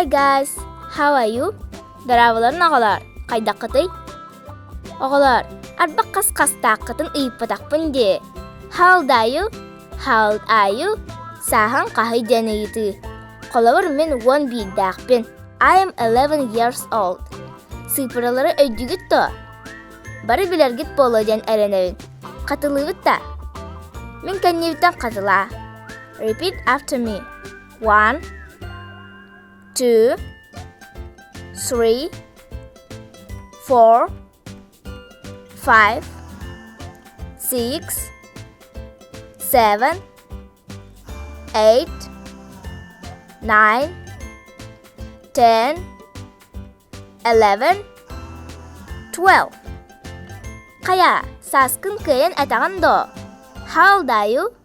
Hi guys, how are you? Дорооболорун оҕолоор, хайдаххытый? Оҕолоор, арбах хас хастааххытын ыйыппатахпын дии. How old are you? How old are you? Сааһыҥ хаһый диэн ыйытыы. Холобур, мин уон биирдээхпин. I am 11 years old. Сыыппаралары өйдүүгүт дуо? Бары билэргит буолуо диэн эрэнэбин. Хатылыыбыт да? Мин кэннибиттэн хатылаа. Repeat after me. One, two, three, four, five, six, seven, eight, 9, 10, 11, 12. Хайа, сааскын кыайан этэҕин дуо? How old are you?